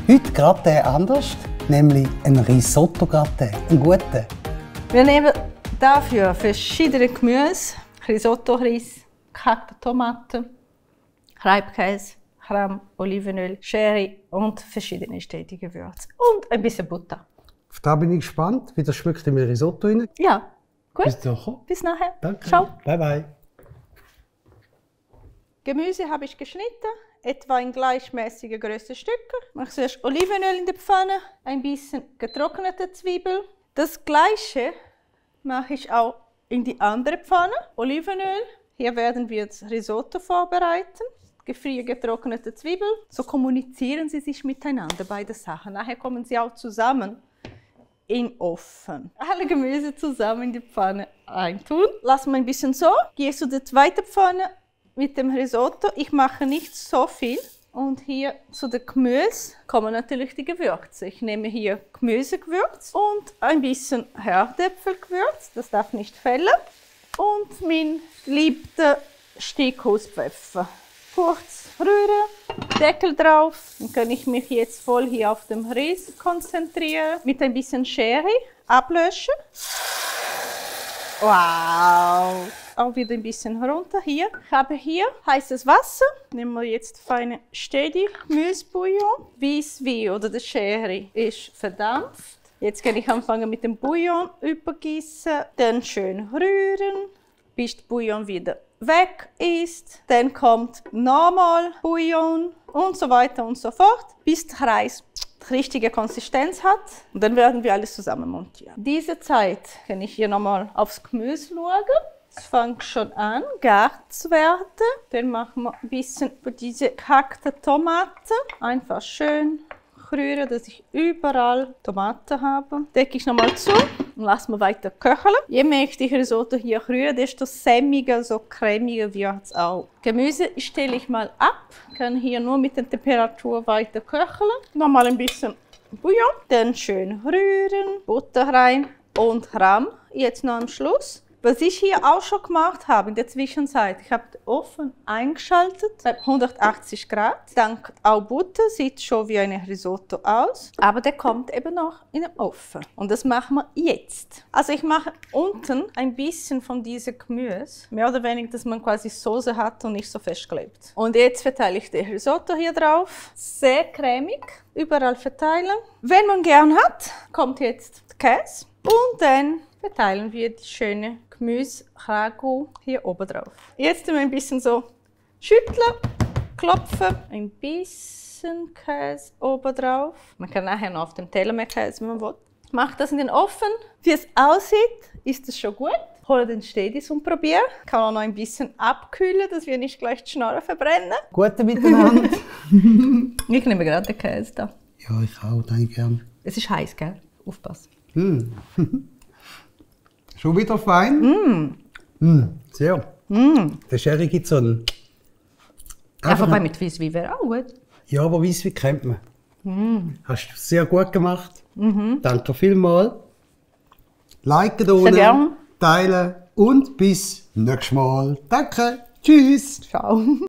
Heute Gratin anders, nämlich ein Risotto-Gratin, einen guten. Wir nehmen dafür verschiedene Gemüse, Risotto-Reis, gehackte Tomaten, Reibkäse, Creme, Olivenöl, Sherry und verschiedene stete Gewürze und ein bisschen Butter. Auf das bin ich gespannt, wie das schmeckt in mein Risotto rein. Ja, gut. Bis nachher. Bis nachher. Danke. Ciao. Bye bye. Gemüse habe ich geschnitten, etwa in gleichmäßige Größe Stücke. Ich mache zuerst Olivenöl in der Pfanne, ein bisschen getrocknete Zwiebel. Das gleiche mache ich auch in die andere Pfanne. Olivenöl. Hier werden wir das Risotto vorbereiten. Gefriergetrocknete Zwiebel. So kommunizieren sie sich miteinander, beide Sachen. Nachher kommen sie auch zusammen in den Ofen. Alle Gemüse zusammen in die Pfanne reintun. Lassen wir ein bisschen so. Gehe zu der zweiten Pfanne mit dem Risotto. Ich mache nicht so viel. Und hier zu den Gemüse kommen natürlich die Gewürze. Ich nehme hier Gemüsegewürz und ein bisschen Herdäpfelgewürz. Das darf nicht fehlen. Und mein liebster Steckhauspfeffer. Kurz rühren, Deckel drauf. Dann kann ich mich jetzt voll hier auf dem Reis konzentrieren. Mit ein bisschen Sherry ablöschen. Wow! Auch wieder ein bisschen runter hier. Ich habe hier heißes Wasser. Nehmen wir jetzt feine stete Gemüsebouillon. Weißwein oder der Sherry ist verdampft. Jetzt kann ich anfangen mit dem Bouillon übergießen. Dann schön rühren, bis der Bouillon wieder weg ist. Dann kommt nochmal Bouillon und so weiter und so fort, bis der Reis die richtige Konsistenz hat. Und dann werden wir alles zusammen montieren. Diese Zeit kann ich hier nochmal aufs Gemüse schauen. Es fängt schon an, gar zu werden. Dann machen wir ein bisschen für diese gehackte Tomaten. Einfach schön rühren, dass ich überall Tomaten habe. Decke ich nochmal zu und lasse wir weiter köcheln. Je mehr ich die Risotto hier rühre, desto sämmiger, so cremiger wird es auch. Gemüse stelle ich mal ab. Ich kann hier nur mit der Temperatur weiter köcheln. Nochmal ein bisschen Bouillon. Dann schön rühren, Butter rein und Rahm. Jetzt noch am Schluss. Was ich hier auch schon gemacht habe in der Zwischenzeit, ich habe den Ofen eingeschaltet bei 180 Grad. Dank auch Butter, sieht schon wie ein Risotto aus, aber der kommt eben noch in den Ofen. Und das machen wir jetzt. Also ich mache unten ein bisschen von diesem Gemüse, mehr oder weniger, dass man quasi Soße hat und nicht so festklebt. Und jetzt verteile ich den Risotto hier drauf. Sehr cremig, überall verteilen. Wenn man gern hat, kommt jetzt der Käse und dann verteilen wir die schöne Gemüse-Ragout hier oben drauf. Jetzt ein bisschen so schütteln, klopfen, ein bisschen Käse oben drauf. Man kann nachher noch auf dem Teller mehr Käse, wenn man will. Macht das in den Ofen. Wie es aussieht, ist es schon gut. Hole den Stedis und probiere. Kann auch noch ein bisschen abkühlen, dass wir nicht gleich die Schnorren verbrennen. Gute miteinander. Ich nehme gerade den Käse da. Ja, ich auch, denke gern. Es ist heiß, gell? Aufpassen. Schon wieder fein? Sehr. Der Sherry gibt so einen... Ja, wobei mit Weißwein wäre auch gut. Ja, aber Weisswein kennt man. Hast du sehr gut gemacht. Danke vielmals. Liken da unten, teilen und bis nächstes Mal. Danke. Tschüss. Ciao.